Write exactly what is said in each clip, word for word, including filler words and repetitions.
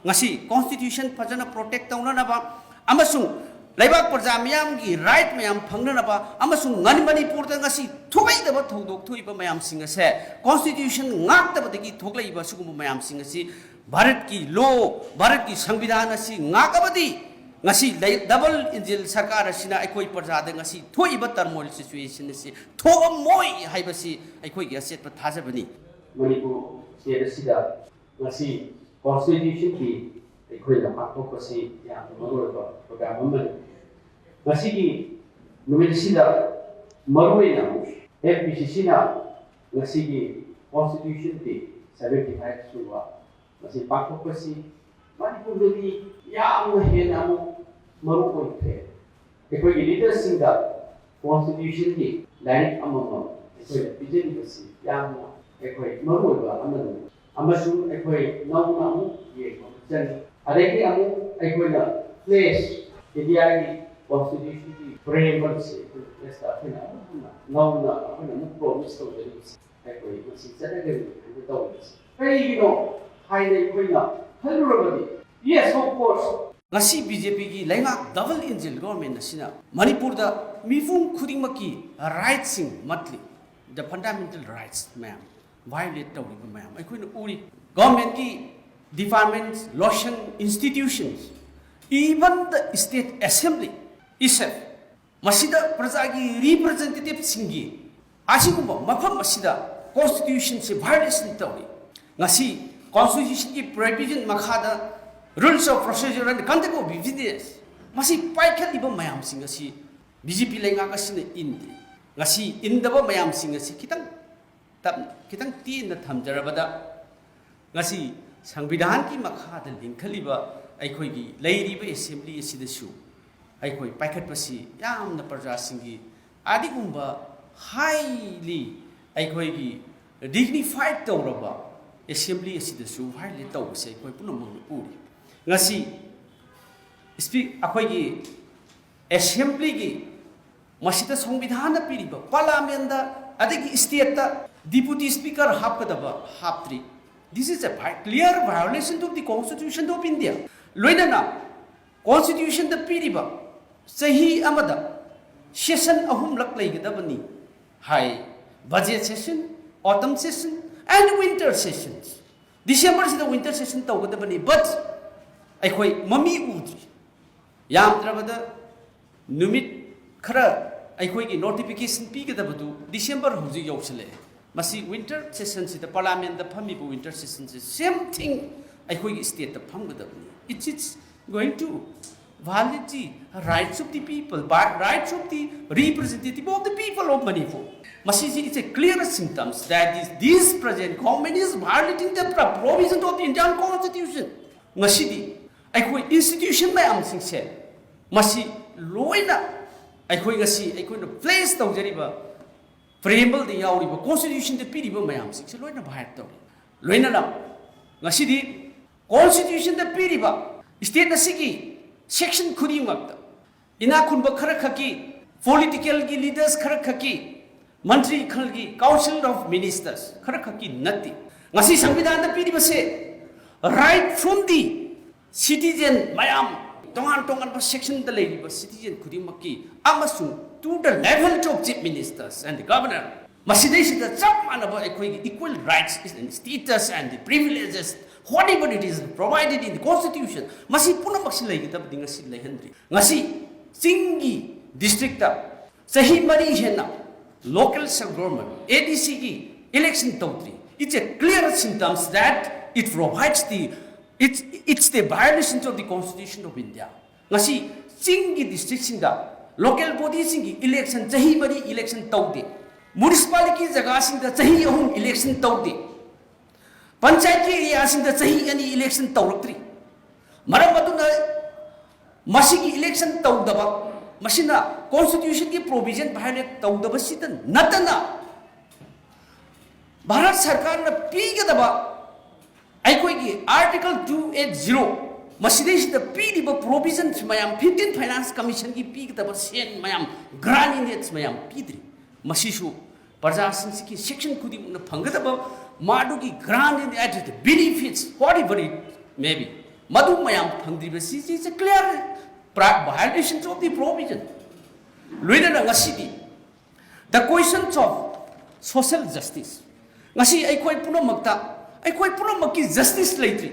ꯉꯁꯤ constitution ꯐꯖꯅ protect ꯇꯧꯅꯅꯕ ꯑꯃꯁꯨꯡ ꯂꯩꯕꯥꯛ ꯄ꯭ꯔꯖꯥ ꯃꯤꯌꯥꯝꯒꯤ right ꯃꯌꯥꯝ ꯐꯪꯅꯅꯕ ꯑꯃꯁꯨꯡ ꯉꯟ ꯃꯅꯤꯄꯨꯔꯗ ꯉꯁꯤ ꯊꯣꯛꯏꯗꯕ ꯊꯧꯗꯣꯛ ꯊꯣꯛꯏꯕ ꯃꯌꯥꯝꯁꯤꯡ ꯑꯁꯦ constitution ꯉꯥꯛꯇꯕꯗꯒꯤ ꯊꯣꯛꯂꯛꯏꯕ ꯁꯤꯒꯨꯝꯕ ꯃꯌꯥꯝꯁꯤꯡ ꯑꯁꯤ ꯚꯥꯔꯠꯀꯤ law, ꯚꯥꯔꯠꯀꯤ ꯁꯪꯕꯤꯙꯥꯟ ꯑꯁꯤ ꯉꯥꯛꯑꯕꯗꯤ ꯉꯁꯤ ꯂꯩ-, double engine ꯁꯔꯀꯥꯔ ꯑꯁꯤꯅ ꯑꯩꯈꯣꯏ ꯄ꯭ꯔꯖꯥꯗ ꯉꯁꯤ ꯊꯣꯛꯏꯕ turmoil situation ꯑꯁꯤ ꯊꯣꯛꯑꯝꯃꯣꯏ ꯍꯥꯏꯕꯁꯤ ꯑꯩꯈꯣꯏꯒꯤ ꯑꯆꯦꯠꯄ ꯊꯥꯖꯕꯅꯤ꯫ ꯃꯅꯤꯄꯨꯔ state ꯑꯁꯤꯗ ꯉꯁꯤ constitution day ꯑꯩꯈꯣꯏꯅ ꯄꯥꯡꯊꯣꯛꯄꯁꯤ ꯌꯥꯝꯅ ꯃꯔꯨꯑꯣꯏꯕ program ꯑꯃꯅꯤ꯫ ꯉꯁꯤꯒꯤ ꯅꯨꯃꯤꯠ ꯑꯁꯤꯗ ꯃꯔꯨꯑꯣꯏꯅ F P C C ꯅ ꯉꯁꯤꯒꯤ constitution day seventy five ꯁꯨꯕ ꯃꯁꯤ ꯄꯥꯡꯊꯣꯛꯄꯁꯤ ꯃꯅꯤꯄꯨꯔꯗꯗꯤ ꯌꯥꯝꯅ ꯍꯦꯟꯅ ꯑꯃꯨꯛ ꯃꯔꯨ ꯑꯣꯏꯈ꯭ꯔꯦ꯫ ꯑꯩꯈꯣꯏꯒꯤ leaderꯁꯤꯡꯗ constitutionꯒꯤ ꯂꯥꯏꯔꯤꯛ ꯑꯃꯃꯝ ꯑꯩꯈꯣꯏꯅ ꯄꯤꯖꯔꯤꯕꯁꯤ ꯌꯥꯝꯅ ꯑꯩꯈꯣꯏ ꯃꯔꯨꯑꯣꯏꯕ ꯑꯃꯅꯤ꯫ ꯑꯃꯁꯨꯡ ꯑꯩꯈꯣꯏ ꯅꯧꯅ ꯑꯃꯨꯛ ꯌꯦꯡꯕ ꯑꯃ ꯆꯪꯉꯤ꯫ ꯑꯗꯒꯤ ꯑꯃꯨꯛ ꯑꯩꯈꯣꯏꯅ pledge, Indiaꯒꯤ constitutionꯒꯤ preambleꯁꯤ ꯑꯩꯈꯣꯏ pledgeꯇ ꯑꯩꯈꯣꯏꯅ ꯑꯃꯨꯛ ꯍꯟꯅ ꯅꯧꯅ ꯑꯩꯈꯣꯏꯅ ꯑꯃꯨꯛ promise ꯇꯧꯖꯔꯤꯕꯁꯤ ꯑꯩꯈꯣꯏ ꯃꯁꯤ ꯆꯠꯅꯒꯅꯤ ꯍꯥꯏꯅ ꯇꯧꯔꯤꯕꯁꯤ ꯀꯔꯤꯒꯤꯅꯣ ꯍꯥꯏꯅ ꯑꯩꯈꯣꯏꯅ ꯈꯜꯂꯨꯔꯕꯗꯤ, yes, of course, ꯉꯁꯤ B J Pꯒꯤ ꯂꯩꯉꯥꯛ double engine government ꯑꯁꯤꯅ ꯃꯅꯤꯄꯨꯔꯗ ꯃꯤꯄꯨꯝ ꯈꯨꯗꯤꯡꯃꯛꯀꯤ rightꯁꯤꯡ ꯃꯠꯂꯤ, the fundamental rights ꯃꯌꯥꯝ violate ꯇꯧꯔꯤꯕ ꯃꯌꯥꯝ ꯑꯩꯈꯣꯏꯅ ꯎꯔꯤ꯫ Governmentꯀꯤ departments, lotion, institutions, even the state assembly itself, ꯃꯁꯤꯗ ꯄ꯭ꯔꯖꯥꯒꯤ representativeꯁꯤꯡꯒꯤ ꯑꯁꯤꯒꯨꯝꯕ ꯃꯐꯝ ꯑꯁꯤꯗ constitutionꯁꯤ violation ꯇꯧꯔꯤ꯫ ꯉꯁꯤ constitutionꯒꯤ provision ꯃꯈꯥꯗ rules of procedure and conduct of business ꯃꯁꯤ ꯄꯥꯏꯈꯠꯂꯤꯕ ꯃꯌꯥꯝꯁꯤꯡ ꯑꯁꯤ B J P ꯂꯩꯉꯥꯛ ꯑꯁꯤꯅ ꯏꯟꯗꯦ꯫ ꯉꯁꯤ ꯏꯟꯗꯕ ꯃꯌꯥꯝꯁꯤꯡ ꯑꯁꯤ ꯈꯤꯇꯪ ꯇꯞ-, ꯈꯤꯇꯪ ꯇꯦꯟꯅ ꯊꯝꯖꯔꯕꯗ, ꯉꯁꯤ ꯁꯪꯕꯤꯙꯥꯟꯒꯤ ꯃꯈꯥꯗ ꯂꯤꯡꯈꯠꯂꯤꯕ ꯑꯩꯈꯣꯏꯒꯤ ꯂꯩꯔꯤꯕ assembly ꯑꯁꯤꯗꯁꯨ ꯑꯩꯈꯣꯏ ꯄꯥꯏꯈꯠꯄꯁꯤ ꯌꯥꯝꯅ ꯄ꯭ꯔꯖꯥꯁꯤꯡꯒꯤ ꯑꯗꯨꯒꯨꯝꯕ highly ꯑꯩꯈꯣꯏꯒꯤ dignified ꯇꯧꯔꯕ assembly ꯑꯁꯤꯗꯁꯨ violate ꯇꯧꯕꯁꯦ ꯑꯩꯈꯣꯏ ꯄꯨꯝꯅꯃꯛꯅ ꯎꯔꯤ꯫ ꯉꯁꯤ speak-, ꯑꯩꯈꯣꯏꯒꯤ assemblyꯒꯤ ꯃꯁꯤꯗ ꯁꯪꯕꯤꯙꯥꯟꯅ ꯄꯤꯔꯤꯕ parliamentꯗ ꯑꯗꯒꯤ stateꯇ deputy speaker ꯍꯥꯞꯀꯗꯕ ꯍꯥꯞꯇ꯭ꯔꯤ꯫ This is a vi- clear violation of the Constitution of India. ꯂꯣꯏꯅꯅ ꯀꯣꯟꯁꯇꯤꯇ꯭ꯌꯨꯁꯟꯗ ꯄꯤꯔꯤꯕ ꯆꯍꯤ ꯑꯃꯗ ꯁꯦꯁꯟ ꯑꯍꯨꯝꯂꯛ ꯂꯩꯒꯗꯕꯅꯤ ꯍꯥꯏ꯫ Budget session, autumn session and winter sessions. ꯗꯤꯁꯦꯝꯕꯔꯁꯤꯗ ꯋꯤꯟꯇꯔ ꯁꯦꯁꯟ ꯇꯧꯒꯗꯕꯅꯤ, ꯕꯠ ꯑꯩꯈꯣꯏ ꯃꯃꯤ ꯎꯗ꯭ꯔꯤ꯫ ꯌꯥꯝꯗ꯭ꯔꯕꯗ ꯅꯨꯃꯤꯠ ꯈꯔ ꯑꯩꯈꯣꯏꯒꯤ ꯅꯣꯇꯤꯐꯤꯀꯦꯁꯟ ꯄꯤꯒꯗꯕꯗꯨ ꯗꯤꯁꯦꯝꯕꯔ ꯍꯧꯖꯤꯛ ꯌꯧꯁꯤꯜꯂꯛꯑꯦ꯫ ꯃꯁꯤ ꯋꯤꯟꯇꯔ ꯁꯦꯁꯟꯁꯤꯗ, ꯄꯥꯔꯂꯥꯃꯦꯟꯗ ꯐꯝꯃꯤꯕ ꯋꯤꯟꯇꯔ ꯁꯦꯁꯟꯁꯤ ꯁꯦꯝ ꯊꯤꯡ ꯑꯩꯈꯣꯏꯒꯤ ꯁ꯭ꯇꯦꯠꯇ ꯐꯝꯒꯗꯕꯅꯤ꯫ It is going to violate the rights of the people, by rights of the representative of the people of Manipur. ꯃꯁꯤꯁꯤ is a clear symptoms that is this present government is violating the pro- provision of the Indian Constitution. ꯉꯁꯤꯗꯤ ꯑꯩꯈꯣꯏ institution ꯃꯌꯥꯝꯁꯤꯡꯁꯦ, ꯃꯁꯤ ꯂꯣꯏꯅ ꯑꯩꯈꯣꯏ ꯉꯁꯤ ꯑꯩꯈꯣꯏꯅ place ꯇꯧꯖꯔꯤꯕ ꯄ꯭ꯔꯤꯑꯦꯝꯕꯜꯗ ꯌꯥꯎꯔꯤꯕ, ꯀꯣꯟꯁꯇꯤꯇ꯭ꯌꯨꯁꯟꯗ ꯄꯤꯔꯤꯕ ꯃꯌꯥꯝꯁꯤꯡꯁꯦ ꯂꯣꯏꯅ ꯚꯥꯏꯑꯣꯂꯦꯠ ꯇꯧꯔꯤ꯫ ꯂꯣꯏꯅꯅ ꯉꯁꯤꯗꯤ ꯀꯣꯟꯁꯇꯤꯇ꯭ꯌꯨꯁꯟꯗ ꯄꯤꯔꯤꯕ ꯁ꯭ꯇꯦꯠ ꯑꯁꯤꯒꯤ ꯁꯦꯛꯁꯟ ꯈꯨꯗꯤꯡꯃꯛꯇ ꯏꯅꯥꯛ ꯈꯨꯟꯕ ꯈꯔ ꯈꯛꯀꯤ, ꯄꯣꯂꯤꯇꯤꯀꯦꯜꯒꯤ ꯂꯤꯗꯔꯁ ꯈꯔ ꯈꯛꯀꯤ, ꯃꯟꯇ꯭ꯔꯤ ꯈꯔꯒꯤ, ꯀꯥꯎꯟꯁꯤꯜ ꯑꯣꯐ ꯃꯤꯅꯤꯁꯇꯔꯁ ꯈꯔ ꯈꯛꯀꯤ ꯅꯠꯇꯦ꯫ ꯉꯁꯤ ꯁꯪꯕꯤꯙꯥꯟꯗ ꯄꯤꯔꯤꯕꯁꯦ right from the citizen ꯃꯌꯥꯝ, ꯇꯣꯉꯥꯟ ꯇꯣꯉꯥꯟꯕ ꯁꯦꯛꯁꯟꯗ ꯂꯩꯔꯤꯕ ꯁꯤꯇꯤꯖꯟ ꯈꯨꯗꯤꯡꯃꯛꯀꯤ, ꯑꯃꯁꯨꯡ to the level of chief ministers and the governor, ꯃꯁꯤꯗꯩꯁꯤꯗ ꯆꯞ ꯃꯥꯟꯅꯕ ꯑꯩꯈꯣꯏꯒꯤ equal rights and status and the privileges, whatever it is provided in the constitution, ꯃꯁꯤ ꯄꯨꯝꯅꯃꯛꯁꯤ ꯂꯩꯒꯗꯕꯗꯤ ꯉꯁꯤ ꯂꯩꯍꯟꯗ꯭ꯔꯤ꯫ ꯉꯁꯤ ꯆꯤꯡꯒꯤ ꯗꯤꯁꯇ꯭ꯔꯤꯛꯇ ꯆꯍꯤ ꯃꯔꯤ ꯍꯦꯟꯅ local self government, ADCꯒꯤ election ꯇꯧꯗ꯭ꯔꯤ꯫ It's a clear symptoms that it provides the, it's, it's the violation of the Constitution of India. ꯉꯁꯤ ꯆꯤꯡꯒꯤ ꯗꯤꯁꯇ꯭ꯔꯤꯛꯁꯤꯡꯗ ꯂꯣꯀꯦꯜ ꯕꯣꯗꯤꯁꯤꯡꯒꯤ ꯏꯂꯦꯛꯁꯟ, ꯆꯍꯤ ꯃꯔꯤ ꯏꯂꯦꯛꯁꯟ ꯇꯧꯗꯦ꯫ ꯃ꯭ꯌꯨꯅꯤꯁꯤꯄꯥꯂꯤꯇꯤ ꯖꯒꯥꯁꯤꯡꯗ ꯆꯍꯤ ꯑꯍꯨꯝ ꯏꯂꯦꯛꯁꯟ ꯇꯧꯗꯦ꯫ ꯄꯟꯆꯥꯌꯠꯀꯤ ꯑꯦꯔꯤꯌꯥꯁꯤꯡꯗ ꯆꯍꯤ ꯑꯅꯤ ꯏꯂꯦꯛꯁꯟ ꯇꯧꯔꯛꯇ꯭ꯔꯤ꯫ ꯃꯔꯝ ꯑꯗꯨꯅ ꯃꯁꯤꯒꯤ ꯏꯂꯦꯛꯁꯟ ꯇꯧꯗꯕ, ꯃꯁꯤꯅ ꯀꯣꯟꯁꯇꯤꯇ꯭ꯌꯨꯁꯟꯒꯤ ꯄ꯭ꯔꯣꯚꯤꯖꯟ ꯚꯥꯏꯑꯣꯂꯦꯠ ꯇꯧꯗꯕꯁꯤꯗ ꯅꯠꯇꯅ, ꯚꯥꯔꯠ ꯁꯔꯀꯥꯔꯅ ꯄꯤꯒꯗꯕ ꯑꯩꯈꯣꯏꯒꯤ Article two eight zero, ꯃꯁꯤꯗꯩꯁꯤꯗ ꯄꯤꯔꯤꯕ ꯄ꯭ꯔꯣꯚꯤꯖꯟꯁ ꯃꯌꯥꯝ, ꯐꯤꯐꯇꯤꯟ ꯐꯥꯏꯅꯥꯟꯁ ꯀꯃꯤꯁꯟꯒꯤ ꯄꯤꯒꯗꯕ ꯁꯦꯟ ꯃꯌꯥꯝ, ꯒ꯭ꯔꯥꯟ ꯏꯟꯗꯦꯠꯁ ꯃꯌꯥꯝ ꯄꯤꯗ꯭ꯔꯤ꯫ ꯃꯁꯤꯁꯨ ꯄ꯭ꯔꯖꯥꯁꯤꯡꯁꯤꯒꯤ ꯁꯦꯛꯁꯟ ꯈꯨꯗꯤꯡꯃꯛꯅ ꯐꯪꯒꯗꯕ ꯃꯥꯗꯨꯒꯤ grant in aid, benefits, whatever it may be, ꯃꯗꯨ ꯃꯌꯥꯝ ꯐꯪꯗ꯭ꯔꯤꯕꯁꯤ, ꯁꯤꯁꯦ clear violations of the provision꯫ ꯂꯣꯏꯅꯅ ꯉꯁꯤꯗꯤ the questions of social justice, ꯉꯁꯤ ꯑꯩꯈꯣꯏ ꯄꯨꯝꯅꯃꯛꯇ, ꯑꯩꯈꯣꯏ ꯄꯨꯝꯅꯃꯛꯀꯤ justice ꯂꯩꯇ꯭ꯔꯤ,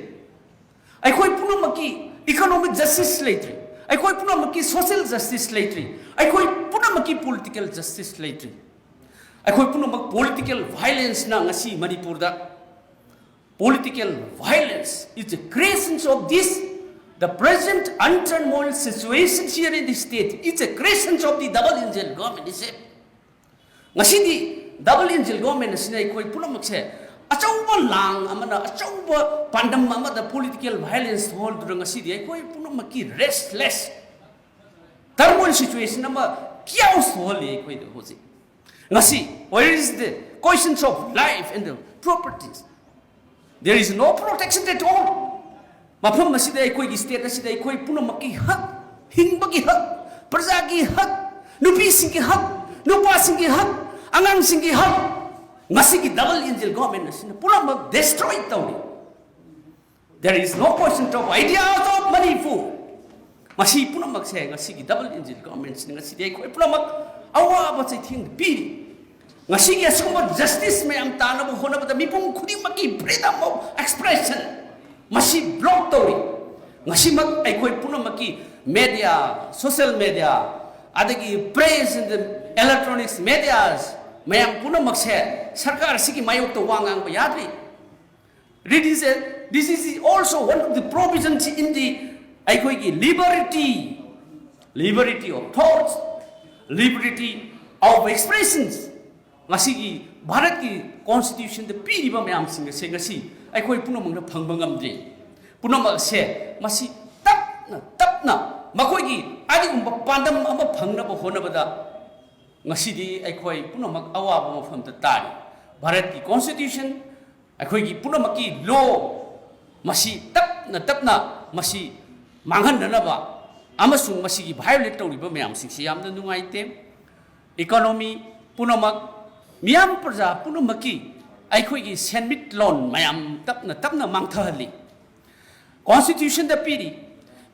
ꯑꯩꯈꯣꯏ ꯄꯨꯝꯅꯃꯛꯀꯤ economic justice ꯂꯩꯇ꯭ꯔꯤ, ꯑꯩꯈꯣꯏ ꯄꯨꯝꯅꯃꯛꯀꯤ social justice ꯂꯩꯇ꯭ꯔꯤ, ꯑꯩꯈꯣꯏ ꯄꯨꯝꯅꯃꯛꯀꯤ political justice ꯂꯩꯇ꯭ꯔꯤ꯫ ꯑꯩꯈꯣꯏ ꯄꯨꯝꯅꯃꯛ political violenceꯅ ꯉꯁꯤ ꯃꯅꯤꯄꯨꯔꯗ, political violence is the creation of this, the present unturmoil situation here in the state, it's a creation of the double engine government, is it? ꯉꯁꯤꯗꯤ double engine government ꯑꯁꯤꯅ ꯑꯩꯈꯣꯏ ꯄꯨꯝꯅꯃꯛꯁꯦ ꯑꯆꯧꯕ ꯂꯥꯡ ꯑꯃꯅ, ꯑꯆꯧꯕ ꯄꯥꯟꯗꯝ ꯑꯃꯗ political violence ꯊꯣꯛꯍꯟꯗꯨꯅ ꯉꯁꯤꯗꯤ ꯑꯩꯈꯣꯏ ꯄꯨꯝꯅꯃꯛꯀꯤ restless turmoil situation ꯑꯃ chaos ꯊꯣꯛꯍꯜꯂꯤ ꯑꯩꯈꯣꯏꯗ ꯍꯧꯖꯤꯛ꯫ ꯉꯁꯤ, where is the questions of life and the properties? There is no protection at all. ꯃꯐꯝ ꯑꯁꯤꯗ, ꯑꯩꯈꯣꯏꯒꯤ state ꯑꯁꯤꯗ ꯑꯩꯈꯣꯏ ꯄꯨꯝꯅꯃꯛꯀꯤ ꯍꯛ, ꯍꯤꯡꯕꯒꯤ ꯍꯛ, ꯄ꯭ꯔꯖꯥꯒꯤ ꯍꯛ, ꯅꯨꯄꯤꯁꯤꯡꯒꯤ ꯍꯛ, ꯅꯨꯄꯥꯁꯤꯡꯒꯤ ꯍꯛ, ꯑꯉꯥꯡꯁꯤꯡꯒꯤ ꯍꯛ, ꯉꯁꯤꯒꯤ double engine government ꯑꯁꯤꯅ ꯄꯨꯝꯅꯃꯛ destroy ꯇꯧꯔꯤ꯫ There is no question of ideas of Manipur. ꯃꯁꯤ ꯄꯨꯝꯅꯃꯛꯁꯦ ꯉꯁꯤꯒꯤ double engine governmentꯁꯤꯅ ꯉꯁꯤꯗꯤ ꯑꯩꯈꯣꯏ ꯄꯨꯝꯅꯃꯛ ꯑꯋꯥꯕ ꯆꯩꯊꯦꯡ ꯄꯤꯔꯤ꯫ ꯉꯁꯤꯒꯤ ꯑꯁꯤꯒꯨꯝꯕ justice ꯃꯌꯥꯝ ꯇꯥꯅꯕ ꯍꯣꯠꯅꯕꯗ ꯃꯤꯄꯨꯝ ꯈꯨꯗꯤꯡꯃꯛꯀꯤ freedom of expression ꯃꯁꯤ block ꯇꯧꯔꯤ꯫ ꯉꯁꯤꯃꯛ ꯑꯩꯈꯣꯏ ꯄꯨꯝꯅꯃꯛꯀꯤ media, social media, ꯑꯗꯒꯤ press in the electronics medias ꯃꯌꯥꯝ ꯄꯨꯝꯅꯃꯛꯁꯦ ꯁꯔꯀꯥꯔ ꯑꯁꯤꯒꯤ ꯃꯥꯌꯣꯛꯇ ꯋꯥ ꯉꯥꯡꯕ ꯌꯥꯗ꯭ꯔꯤ꯫ It is a, this is also one of the provisions in the ꯑꯩꯈꯣꯏꯒꯤ liberty, liberty of thoughts, liberty of expressions꯫ ꯉꯁꯤꯒꯤ ꯚꯥꯔꯠꯀꯤ constitutionꯗ ꯄꯤꯔꯤꯕ ꯃꯌꯥꯝꯁꯤꯡ ꯑꯁꯦ ꯉꯁꯤ ꯑꯩꯈꯣꯏ ꯄꯨꯝꯅꯃꯛꯅ ꯐꯪꯕ ꯉꯝꯗ꯭ꯔꯤ꯫ ꯄꯨꯝꯅꯃꯛ ꯑꯁꯦ ꯃꯁꯤ ꯇꯞꯅ ꯇꯞꯅ ꯃꯈꯣꯏꯒꯤ ꯑꯗꯨꯒꯨꯝꯕ ꯄꯥꯟꯗꯝ ꯑꯃ ꯐꯪꯅꯕ ꯍꯣꯠꯅꯕꯗ ꯉꯁꯤꯗꯤ ꯑꯩꯈꯣꯏ ꯄꯨꯝꯅꯃꯛ ꯑꯋꯥꯕ ꯃꯐꯝꯗ ꯇꯥꯔꯤ꯫ ꯚꯥꯔꯠꯀꯤ constitution, ꯑꯩꯈꯣꯏꯒꯤ ꯄꯨꯝꯅꯃꯛꯀꯤ law ꯃꯁꯤ ꯇꯞꯅ ꯇꯞꯅ ꯃꯁꯤ ꯃꯥꯡꯍꯟꯅꯅꯕ ꯑꯃꯁꯨꯡ ꯃꯁꯤꯒꯤ violate ꯇꯧꯔꯤꯕ ꯃꯌꯥꯝꯁꯤꯡꯁꯤ ꯌꯥꯝꯅ ꯅꯨꯡꯉꯥꯏꯇꯦ꯫ Economy ꯄꯨꯝꯅꯃꯛ, ꯃꯤꯌꯥꯝ ꯄ꯭ꯔꯖꯥ ꯄꯨꯝꯅꯃꯛꯀꯤ ꯑꯩꯈꯣꯏꯒꯤ ꯁꯦꯟꯃꯤꯠꯂꯣꯟ ꯃꯌꯥꯝ ꯇꯞꯅ ꯇꯞꯅ ꯃꯥꯡꯊꯍꯜꯂꯤ꯫ Constitutionꯗ ꯄꯤꯔꯤ,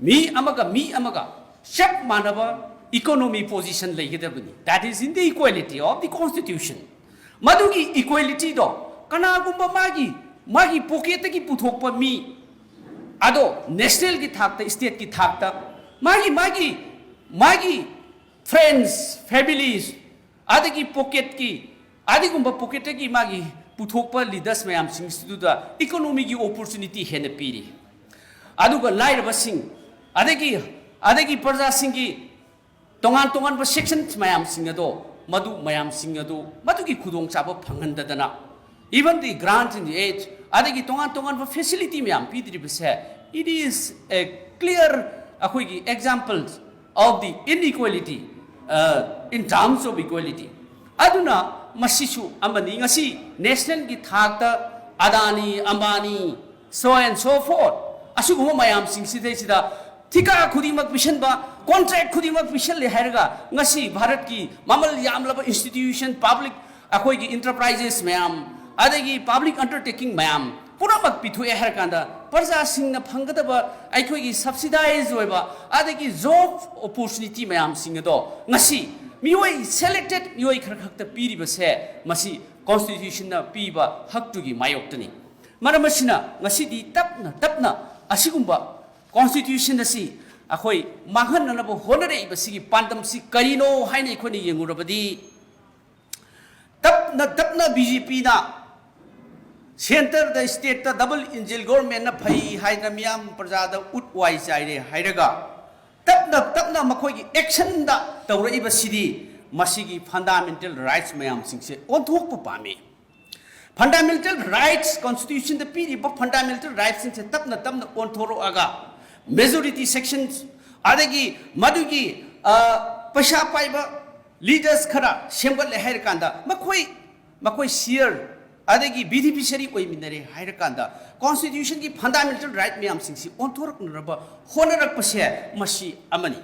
ꯃꯤ ꯑꯃꯒ ꯃꯤ ꯑꯃꯒ ꯆꯞ ꯃꯥꯟꯅꯕ economy position ꯂꯩꯒꯗꯕꯅꯤ꯫ That is in the equality of the constitution. ꯃꯗꯨꯒꯤ equalityꯗꯣ ꯀꯅꯥꯒꯨꯝꯕ ꯃꯥꯒꯤ ꯃꯥꯒꯤ pocketꯇꯒꯤ ꯄꯨꯊꯣꯛꯄ ꯃꯤ, ꯑꯗꯣ nationalꯒꯤ ꯊꯥꯛꯇ, stateꯀꯤ ꯊꯥꯛꯇ ꯃꯥꯒꯤ ꯃꯥꯒꯤ ꯃꯥꯒꯤ friends, families, ꯑꯗꯒꯤ pocketꯀꯤ, ꯑꯗꯨꯒꯨꯝꯕ pocketꯇꯒꯤ ꯃꯥꯒꯤ ꯄꯨꯊꯣꯛꯄ leaders ꯃꯌꯥꯝꯁꯤꯡꯁꯤꯗꯨꯗ economyꯒꯤ opportunity ꯍꯦꯟꯅ ꯄꯤꯔꯤ꯫ ꯑꯗꯨꯒ ꯂꯥꯏꯔꯕꯁꯤꯡ, ꯑꯗꯒꯤ ꯑꯗꯒꯤ ꯄ꯭ꯔꯖꯥꯁꯤꯡꯒꯤ ꯇꯣꯉꯥꯟ ꯇꯣꯉꯥꯟꯕ sections ꯃꯌꯥꯝꯁꯤꯡ ꯑꯗꯣ, ꯃꯗꯨ ꯃꯌꯥꯝꯁꯤꯡ ꯑꯗꯨ ꯃꯗꯨꯒꯤ ꯈꯨꯗꯣꯡꯆꯥꯕ ꯐꯪꯍꯟꯗꯗꯅ, even the grant in the aid, ꯑꯗꯒꯤ ꯇꯣꯉꯥꯟ ꯇꯣꯉꯥꯟꯕ facility ꯃꯌꯥꯝ ꯄꯤꯗ꯭ꯔꯤꯕꯁꯦ, it is a clear ꯑꯩꯈꯣꯏꯒꯤ example of the inequality, uh, in terms of equality. ꯑꯗꯨꯅ ꯃꯁꯤꯁꯨ ꯑꯃꯅꯤ꯫ ꯉꯁꯤ nationalꯒꯤ ꯊꯥꯛꯇ ꯑꯗꯥꯅꯤ, Ambani, so and so forth, ꯑꯁꯤꯒꯨꯝꯕ ꯃꯌꯥꯝꯁꯤꯡꯁꯤꯗꯩꯁꯤꯗ ꯊꯤꯀꯥ ꯈꯨꯗꯤꯡꯃꯛ ꯄꯤꯁꯟꯕ, contract ꯈꯨꯗꯤꯡꯃꯛ ꯄꯤꯁꯜꯂꯦ ꯍꯥꯏꯔꯒ ꯉꯁꯤ ꯚꯥꯔꯠꯀꯤ ꯃꯃꯜ ꯌꯥꯝꯂꯕ institution, public, ꯑꯩꯈꯣꯏꯒꯤ enterprises ꯃꯌꯥꯝ, ꯑꯗꯒꯤ public undertaking ꯃꯌꯥꯝ ꯄꯨꯝꯅꯃꯛ ꯄꯤꯊꯣꯛꯑꯦ ꯍꯥꯏꯔ ꯀꯥꯟꯗ ꯄ꯭ꯔꯖꯥꯁꯤꯡꯅ ꯐꯪꯒꯗꯕ ꯑꯩꯈꯣꯏꯒꯤ subsidized ꯑꯣꯏꯕ ꯑꯗꯒꯤ job opportunity ꯃꯌꯥꯝꯁꯤꯡ ꯑꯗꯣ ꯉꯁꯤ ꯃꯤꯑꯣꯏ, selected ꯃꯤꯑꯣꯏ ꯈꯔ ꯈꯛꯇ ꯄꯤꯔꯤꯕꯁꯦ ꯃꯁꯤ constitutionꯅ ꯄꯤꯕ ꯍꯛꯇꯨꯒꯤ ꯃꯥꯌꯣꯛꯇꯅꯤ꯫ ꯃꯔꯝ ꯑꯁꯤꯅ ꯉꯁꯤꯗꯤ ꯇꯞꯅ ꯇꯞꯅ ꯑꯁꯤꯒꯨꯝꯕ constitution ꯑꯁꯤ ꯑꯩꯈꯣꯏ ꯃꯥꯡꯍꯟꯅꯅꯕ ꯍꯣꯠꯅꯔꯛꯏꯕꯁꯤꯒꯤ ꯄꯥꯟꯗꯝꯁꯤ ꯀꯔꯤꯅꯣ ꯍꯥꯏꯅ ꯑꯩꯈꯣꯏꯅ ꯌꯦꯡꯉꯨꯔꯕꯗꯤ, ꯇꯞꯅ ꯇꯞꯅ BJPꯅ centreꯗ stateꯇ double engine governmentꯅ ꯐꯩ ꯍꯥꯏꯗꯅ ꯃꯤꯌꯥꯝ ꯄ꯭ꯔꯖꯥꯗ ꯎꯠ ꯋꯥꯏ ꯆꯥꯏꯔꯦ ꯍꯥꯏꯔꯒ ꯇꯞꯅ ꯇꯞꯅ ꯃꯈꯣꯏꯒꯤ actionꯗ ꯇꯧꯔꯛꯏꯕꯁꯤꯗꯤ ꯃꯁꯤꯒꯤ fundamental rights ꯃꯌꯥꯝꯁꯤꯡꯁꯦ ꯑꯣꯟꯊꯣꯛꯄ ꯄꯥꯝꯃꯤ꯫ Fundamental rights, constitutionꯗ ꯄꯤꯔꯤꯕ fundamental rightsꯁꯤꯡꯁꯦ ꯇꯞꯅ ꯇꯞꯅ ꯑꯣꯟꯊꯣꯔꯛꯑꯒ majority sections ꯑꯗꯒꯤ ꯃꯗꯨꯒꯤ, ꯑ, ꯄꯩꯁꯥ ꯄꯥꯏꯕ leaders ꯈꯔ ꯁꯦꯝꯒꯠꯂꯦ ꯍꯥꯏꯔꯀꯥꯟꯗ ꯃꯈꯣꯏ, ꯃꯈꯣꯏ share ꯑꯗꯒꯤ beneficiary ꯑꯣꯏꯃꯤꯟꯅꯔꯦ ꯍꯥꯏꯔꯀꯥꯟꯗ constitutionꯒꯤ fundamental right ꯃꯌꯥꯝꯁꯤꯡꯁꯤ ꯑꯣꯟꯊꯣꯔꯛꯅꯅꯕ ꯍꯣꯠꯅꯔꯛꯄꯁꯦ ꯃꯁꯤ ꯑꯃꯅꯤ꯫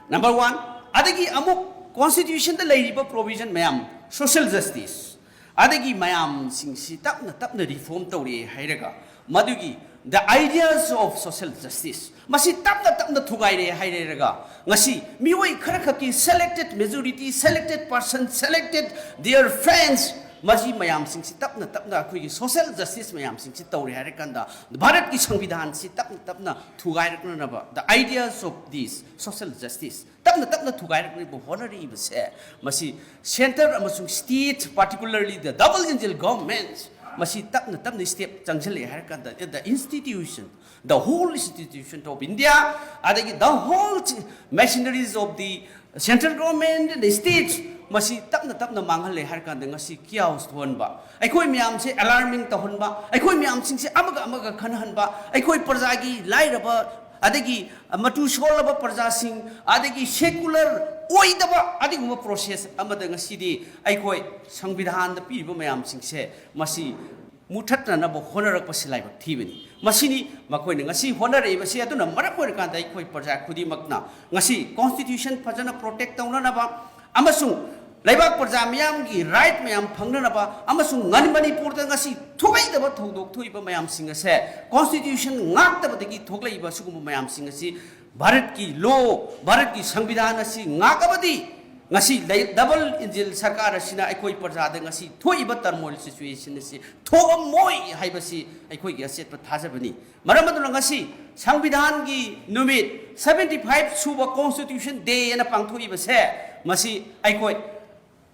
Number one, ꯑꯗꯒꯤ ꯑꯃꯨꯛ constitutionꯗ ꯂꯩꯔꯤꯕ provision ꯃꯌꯥꯝ, social justice, ꯑꯗꯒꯤ ꯃꯌꯥꯝꯁꯤꯡꯁꯤ ꯇꯞꯅ ꯇꯞꯅ reform ꯇꯧꯔꯛꯑꯦ ꯍꯥꯏꯔꯒ, ꯃꯗꯨꯒꯤ the ideas of social justice ꯃꯁꯤ ꯇꯞꯅ ꯇꯞꯅ ꯊꯨꯒꯥꯏꯔꯛꯑꯦ ꯍꯥꯏꯔꯒ, ꯉꯁꯤ ꯃꯤꯑꯣꯏ ꯈꯔ ꯈꯛꯀꯤ selected majority, selected person, selected their friends, ꯃꯁꯤ ꯃꯌꯥꯝꯁꯤꯡꯁꯤ ꯇꯞꯅ ꯇꯞꯅ ꯑꯩꯈꯣꯏꯒꯤ social justice ꯃꯌꯥꯝꯁꯤꯡꯁꯤ ꯇꯧꯔꯦ ꯍꯥꯏꯔꯀꯥꯟꯗ, ꯚꯥꯔꯠꯀꯤ ꯁꯪꯕꯤꯙꯥꯟꯁꯤ ꯇꯞꯅ ꯇꯞꯅ ꯊꯨꯒꯥꯏꯔꯛꯅꯅꯕ, the ideas of this social justice ꯇꯞꯅ ꯇꯞꯅ ꯊꯨꯒꯥꯏꯔꯛꯅꯕ ꯍꯣꯠꯅꯔꯛꯏꯕꯁꯦ, ꯃꯁꯤ centre ꯑꯃꯁꯨꯡ state, particularly the double engine government, ꯃꯁꯤ ꯇꯞꯅ ꯇꯞꯅ step ꯆꯪꯁꯤꯜꯂꯛꯑꯦ ꯍꯥꯏꯔ ꯀꯥꯟꯗ, the institution, the whole institution of India, ꯑꯗꯒꯤ the whole machineries of the central government and the states, ꯃꯁꯤ ꯇꯞꯅ ꯇꯞꯅ ꯃꯥꯡꯍꯜꯂꯦ ꯍꯥꯏꯔ ꯀꯥꯟꯗ, ꯉꯁꯤ chaos ꯊꯣꯛꯍꯟꯕ, ꯑꯩꯈꯣꯏ ꯃꯌꯥꯝꯁꯦ alarming ꯇꯧꯍꯟꯕ, ꯑꯩꯈꯣꯏ ꯃꯌꯥꯝꯁꯤꯡꯁꯦ ꯑꯃꯒ ꯑꯃꯒ ꯈꯟꯅꯍꯟꯕ, ꯑꯩꯈꯣꯏ ꯄ꯭ꯔꯖꯥꯒꯤ ꯂꯥꯏꯔꯕ, ꯑꯗꯒꯤ ꯃꯇꯨ ꯁꯣꯜꯂꯕ ꯄ꯭ꯔꯖꯥꯁꯤꯡ, ꯑꯗꯒꯤ secular ꯑꯣꯏꯗꯕ ꯑꯗꯨꯒꯨꯝꯕ process ꯑꯃꯗ ꯉꯁꯤꯗꯤ ꯑꯩꯈꯣꯏ ꯁꯪꯕꯤꯙꯥꯟꯗ ꯄꯤꯔꯤꯕ ꯃꯌꯥꯝꯁꯤꯡꯁꯦ, ꯃꯁꯤ ꯃꯨꯊꯠꯅꯅꯕ ꯍꯣꯠꯅꯔꯛꯄꯁꯤ ꯂꯥꯏꯕꯛ ꯊꯤꯕꯅꯤ꯫ ꯃꯁꯤꯅꯤ ꯃꯈꯣꯏꯅ ꯉꯁꯤ ꯍꯣꯠꯅꯔꯛꯏꯕꯁꯤ꯫ ꯑꯗꯨꯅ ꯃꯔꯝ ꯑꯣꯏꯔꯀꯥꯟꯗ ꯑꯩꯈꯣꯏ ꯄ꯭ꯔꯖꯥ ꯈꯨꯗꯤꯡꯃꯛꯅ ꯉꯁꯤ constitution ꯐꯖꯅ protect ꯇꯧꯅꯅꯕ ꯑꯃꯁꯨꯡ ꯂꯩꯕꯥꯛ ꯄ꯭ꯔꯖꯥ ꯃꯤꯌꯥꯝꯒꯤ right ꯃꯌꯥꯝ ꯐꯪꯅꯅꯕ ꯑꯃꯁꯨꯡ ꯉꯟ ꯃꯅꯤꯄꯨꯔꯗ ꯉꯁꯤ ꯊꯣꯛꯏꯗꯕ ꯊꯧꯗꯣꯛ ꯊꯣꯛꯏꯕ ꯃꯌꯥꯝꯁꯤꯡ ꯑꯁꯦ constitution ꯉꯥꯛꯇꯕꯗꯒꯤ ꯊꯣꯛꯂꯛꯏꯕ ꯁꯤꯒꯨꯝꯕ ꯃꯌꯥꯝꯁꯤꯡ ꯑꯁꯤ ꯚꯥꯔꯠꯀꯤ law, ꯚꯥꯔꯠꯀꯤ ꯁꯪꯕꯤꯙꯥꯟ ꯑꯁꯤ ꯉꯥꯛꯑꯕꯗꯤ ꯉꯁꯤ ꯂꯩ-, double engine ꯁꯔꯀꯥꯔ ꯑꯁꯤꯅ ꯑꯩꯈꯣꯏ ꯄ꯭ꯔꯖꯥꯗ ꯉꯁꯤ ꯊꯣꯛꯏꯕ turmoil situation ꯑꯁꯤ ꯊꯣꯛꯑꯝꯃꯣꯏ ꯍꯥꯏꯕꯁꯤ ꯑꯩꯈꯣꯏꯒꯤ ꯑꯆꯦꯠꯄ ꯊꯥꯖꯕꯅꯤ꯫ ꯃꯔꯝ ꯑꯗꯨꯅ ꯉꯁꯤ ꯁꯪꯕꯤꯙꯥꯟꯒꯤ ꯅꯨꯃꯤꯠ, seventy five ꯁꯨꯕ constitution day ꯑꯅ ꯄꯥꯡꯊꯣꯛꯏꯕꯁꯦ, ꯃꯁꯤ ꯑꯩꯈꯣꯏ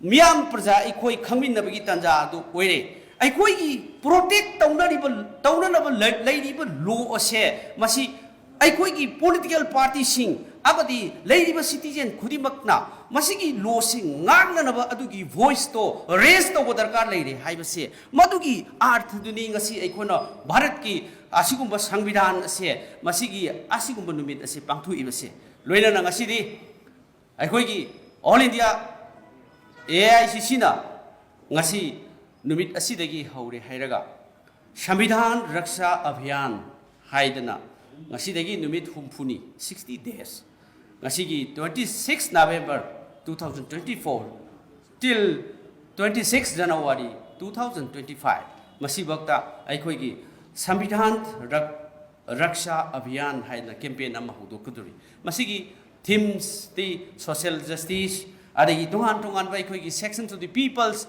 ꯃꯤꯌꯥꯝ ꯄ꯭ꯔꯖꯥ ꯑꯩꯈꯣꯏ ꯈꯪꯃꯤꯟꯅꯕꯒꯤ ꯇꯥꯟꯖꯥ ꯑꯗꯨ ꯑꯣꯏꯔꯦ꯫ ꯑꯩꯈꯣꯏꯒꯤ protect ꯇꯧꯅꯔꯤꯕ, ꯇꯧꯅꯅꯕ ꯂꯩ-, ꯂꯩꯔꯤꯕ law ꯑꯁꯦ, ꯃꯁꯤ ꯑꯩꯈꯣꯏꯒꯤ political partyꯁꯤꯡ ꯑꯃꯗꯤ ꯂꯩꯔꯤꯕ citizen ꯈꯨꯗꯤꯡꯃꯛꯅ ꯃꯁꯤꯒꯤ lawꯁꯤ ꯉꯥꯛꯅꯅꯕ ꯑꯗꯨꯒꯤ voiceꯇꯣ raise ꯇꯧꯕ ꯗꯔꯀꯥꯔ ꯂꯩꯔꯦ ꯍꯥꯏꯕꯁꯦ, ꯃꯗꯨꯒꯤ ꯑꯥꯔꯊꯗꯨꯅꯤ ꯉꯁꯤ ꯑꯩꯈꯣꯏꯅ ꯚꯥꯔꯠꯀꯤ ꯑꯁꯤꯒꯨꯝꯕ ꯁꯪꯕꯤꯙꯥꯟ ꯑꯁꯦ, ꯃꯁꯤꯒꯤ ꯑꯁꯤꯒꯨꯝꯕ ꯅꯨꯃꯤꯠ ꯑꯁꯦ ꯄꯥꯡꯊꯣꯛꯏꯕꯁꯦ꯫ ꯂꯣꯏꯅꯅ ꯉꯁꯤꯗꯤ ꯑꯩꯈꯣꯏꯒꯤ All India AICCꯅ ꯉꯁꯤ ꯅꯨꯃꯤꯠ ꯑꯁꯤꯗꯒꯤ ꯍꯧꯔꯦ ꯍꯥꯏꯔꯒ ꯁꯪꯕꯤꯙꯥꯟ ꯔꯛꯁꯥ ꯑꯚꯤꯌꯥꯟ ꯍꯥꯏꯗꯅ ꯉꯁꯤꯗꯒꯤ ꯅꯨꯃꯤꯠ ꯍꯨꯝꯐꯨꯅꯤ, sixty days, ꯉꯁꯤꯒꯤ twenty six November two thousand twenty four till Twenty six January two thousand twenty five, ꯃꯁꯤꯐꯥꯎꯗ ꯑꯩꯈꯣꯏꯒꯤ ꯁꯪꯕꯤꯙꯥꯟ ꯔꯛ- ꯔꯛꯁꯥ ꯑꯚꯤꯌꯥꯟ ꯍꯥꯏꯅ ꯀꯦꯝꯄꯦꯟ ꯑꯃ ꯍꯧꯗꯣꯛꯀꯗꯧꯔꯤ꯫ ꯃꯁꯤꯒꯤ ꯊꯤꯝꯁꯇꯤ ꯁꯣꯁꯤꯌꯦꯜ ꯖꯁꯇꯤꯁ, ꯑꯗꯒꯤ ꯇꯣꯉꯥꯟ ꯇꯣꯉꯥꯟꯕ ꯑꯩꯈꯣꯏꯒꯤ ꯁꯦꯛꯁꯟꯁ ꯑꯣꯐ ꯗꯤ ꯄꯤꯄꯜꯁ,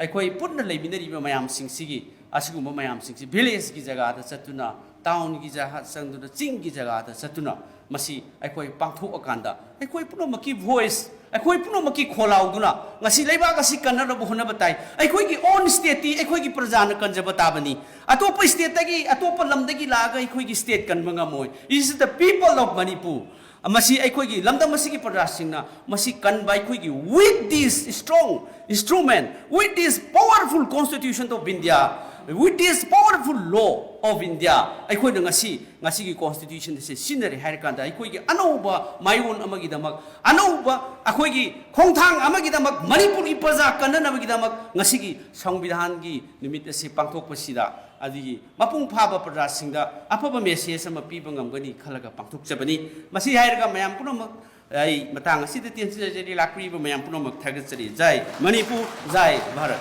ꯑꯩꯈꯣꯏ ꯄꯨꯟꯅ ꯂꯩꯃꯤꯟꯅꯔꯤꯕ ꯃꯌꯥꯝꯁꯤꯡꯁꯤꯒꯤ, ꯑꯁꯤꯒꯨꯝꯕ ꯃꯌꯥꯝꯁꯤꯡꯁꯤ ꯚꯤꯂꯦꯖꯀꯤ ꯖꯒꯥꯗ ꯆꯠꯇꯨꯅ, ꯇꯥꯎꯟꯒꯤ ꯖꯒꯥ ꯆꯪꯗꯨꯅ, ꯆꯤꯡꯒꯤ ꯖꯒꯥꯗ ꯆꯠꯇꯨꯅ ꯃꯁꯤ ꯑꯩꯈꯣꯏ ꯄꯥꯡꯊꯣꯛꯑꯀꯥꯟꯗ ꯑꯩꯈꯣꯏ ꯄꯨꯝꯅꯃꯛꯀꯤ ꯚꯣꯏꯁ, ꯑꯩꯈꯣꯏ ꯄꯨꯝꯅꯃꯛꯀꯤ ꯈꯣꯜꯂꯥꯎꯗꯨꯅ ꯉꯁꯤ ꯂꯩꯕꯥꯛ ꯑꯁꯤ ꯀꯟꯅꯅꯕ ꯍꯣꯠꯅꯕ ꯇꯥꯏ꯫ ꯑꯩꯈꯣꯏꯒꯤ ꯑꯣꯟ ꯁ꯭ꯇꯦꯠꯇꯤ ꯑꯩꯈꯣꯏꯒꯤ ꯄ꯭ꯔꯖꯥꯅ ꯀꯟꯖꯕ ꯇꯥꯕꯅꯤ꯫ ꯑꯇꯣꯞꯄ ꯁ꯭ꯇꯦꯠꯇꯒꯤ, ꯑꯇꯣꯞꯄ ꯂꯝꯗꯒꯤ ꯂꯥꯛꯑꯒ ꯑꯩꯈꯣꯏꯒꯤ ꯁ꯭ꯇꯦꯠ ꯀꯟꯕ ꯉꯝꯃꯣꯏ꯫ It is the people of Manipur꯫ ꯃꯁꯤ ꯑꯩꯈꯣꯏꯒꯤ ꯂꯝꯗꯝ ꯑꯁꯤꯒꯤ ꯄ꯭ꯔꯖꯥꯁꯤꯡꯅ ꯃꯁꯤ ꯀꯟꯕ ꯑꯩꯈꯣꯏꯒꯤ, with this strong instrument, with this powerful Constitution of India, with this powerful law of India, ꯑꯩꯈꯣꯏꯅ ꯉꯁꯤ, ꯉꯁꯤꯒꯤ ꯀꯣꯟꯁꯇꯤꯇ꯭ꯌꯨꯁꯟ ꯑꯁꯤ ꯁꯤꯖꯤꯟꯅꯔꯦ ꯍꯥꯏꯔꯀꯥꯟꯗ ꯑꯩꯈꯣꯏꯒꯤ ꯑꯅꯧꯕ ꯃꯥꯏꯑꯣꯟ ꯑꯃꯒꯤꯗꯃꯛ, ꯑꯅꯧꯕ ꯑꯩꯈꯣꯏꯒꯤ ꯈꯣꯡꯊꯥꯡ ꯑꯃꯒꯤꯗꯃꯛ ꯃꯅꯤꯄꯨꯔꯒꯤ ꯄ꯭ꯔꯖꯥ ꯀꯟꯅꯅꯕꯒꯤꯗꯃꯛ ꯉꯁꯤꯒꯤ ꯁꯪꯕꯤꯙꯥꯟꯒꯤ ꯅꯨꯃꯤꯠ ꯑꯁꯤ ꯄꯥꯡꯊꯣꯛꯄꯁꯤꯗ ꯑꯗꯒꯤ ꯃꯄꯨꯡ ꯐꯥꯕ ꯄ꯭ꯔꯖꯥꯁꯤꯡꯗ ꯑꯐꯕ ꯃꯦꯁꯦꯖ ꯑꯃ ꯄꯤꯕ ꯉꯝꯒꯅꯤ ꯈꯜꯂꯒ ꯄꯥꯡꯊꯣꯛꯆꯕꯅꯤ꯫ ꯃꯁꯤ ꯍꯥꯏꯔꯒ ꯃꯌꯥꯝ ꯄꯨꯝꯅꯃꯛ ꯑꯩ ꯃꯇꯥꯡ ꯑꯁꯤꯗ ꯇꯦꯟꯖꯖꯔꯤ꯫ ꯂꯥꯛꯄꯤꯔꯤꯕ ꯃꯌꯥꯝ ꯄꯨꯝꯅꯃꯛ ꯊꯥꯒꯠꯆꯔꯤ꯫ ꯖꯥꯏ ꯃꯅꯤꯄꯨꯔ, ꯖꯥꯏ ꯚꯥꯔꯠ꯫